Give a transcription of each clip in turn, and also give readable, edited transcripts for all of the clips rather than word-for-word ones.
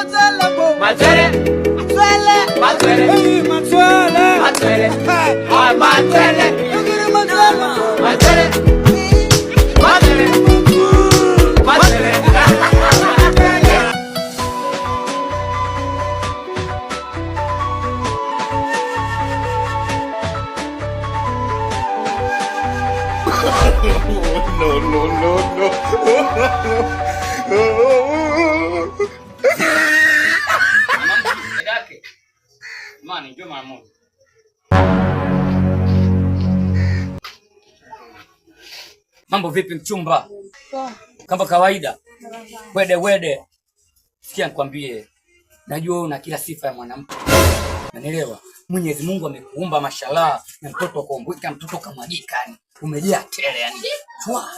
Matswele. Matswele. Matswele. Matswele. Ah, Matswele. Matswele. Matswele. Matswele. No, no, no, no. Dadake. Mani, njoo mara moja. Mambo vipi mchumba? Poa. Kama kawaida. Wede wede. Sikia nikwambie. Najua wewe una kila sifa ya mwanamke. Unanielewa? Mwenyezi Mungu amekuumba mashallah na mtoto kaumbika, mtoto kamwagika yani. Umejaa tele yani. Chwa.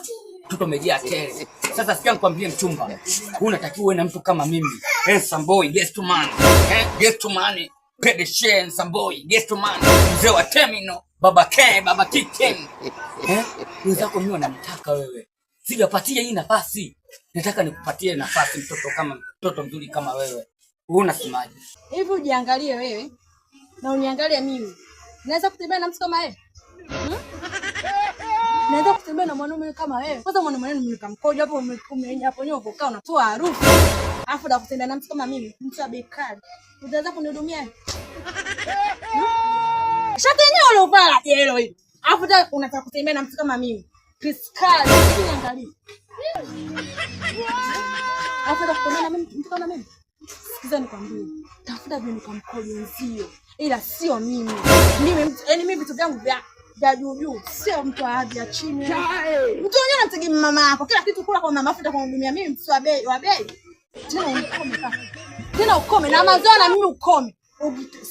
Mtoto umejaa tele. Sasa sikia nikwambie mchumba. Wewe unatakiwa uwe na mtu kama mimi. Handsome boy, yes to man. Eh, yes to man. Pedeshe handsome boy, yes to man. Mzee wa terminal, Baba K, Baba Kiken. Eh? Wenzako mimi wanamtaka wewe. Sijapatia hii nafasi. Nataka nikupatie nafasi mtoto kama mtoto mzuri kama wewe. Wewe unasemaje? Hivi ujiangalie wewe na uniangalie mimi. Naweza kutembea na mtu kama wewe? Hmm? Naweza kutembea na mwanaume kama wewe? Kwanza mwanaume wenu mkamkojo hapo hapo nyovo kaa unatoa harufu. Alafu da kutembea na mtu kama mimi, mtu wa bei kali. Utaweza kunihudumia? Hmm? Shati yenyewe uliovaa la jelo hili. Alafu da unataka kutembea na mtu kama mimi. Piskali, hivi niangalie. Alafu da kutembea na mimi, mtu kama mimi. Sikiza nikwambie, tafuta vinuka mkojo wenzio, ila sio mimi. Mimi mtu, yaani mimi vitu vyangu vya juu juu, sio mtu wa hadhi ya chini. Mtu mwenyewe anamtegemea mama yako, kila kitu kula kwa mama, afu utakunihudumia mimi mtu wa bei. Tena ukome kaka. Tena ukome na mazoea na mimi ukome.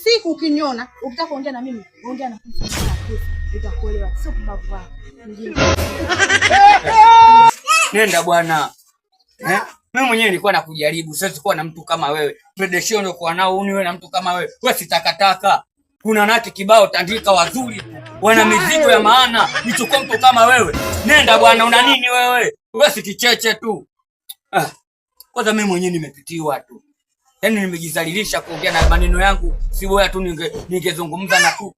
Siku ukiniona, ukitaka kuongea na mimi, ongea na mtu wa pesa. Nitakuelewa, sio pumbavu wako. Mjinga. Nenda bwana. Eh? Mimi mwenyewe nilikuwa nakujaribu, siwezi kuwa na mtu kama wewe. Predesho ndio kuwa nao uniwe na mtu kama wewe. Wewe si takataka. Kuna nati kibao tandika wazuri tu. Wana mizigo ya maana. Nichukue mtu kama wewe. Nenda bwana, una nini wewe? Wewe si kicheche tu. Ah. Kwanza mimi mwenyewe nimepitiwa tu. Yaani nimejizalilisha kuongea na maneno yangu, si bora tu ningezungumza na kuku.